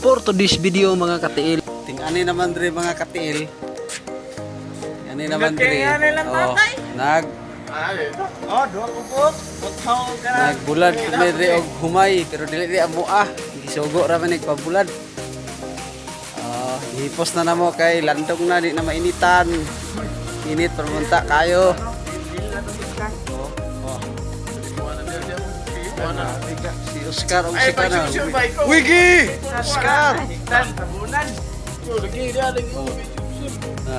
For today's video, mga katiil. Ting-ani naman dre, mga katiil. Ani naman dre. Oh, nag Oh, duha ko po. Pagkaw ka na. Nagbulad kami dre og humay pero dili di amo ah. Gisugo ra man nagpabulad. Ah, hipos na namo kay landong na, di na mainitan. Init permunta kayo. Oh. Si Oscar og si kana. Wigi! Oscar! Tan, tabunan. Na.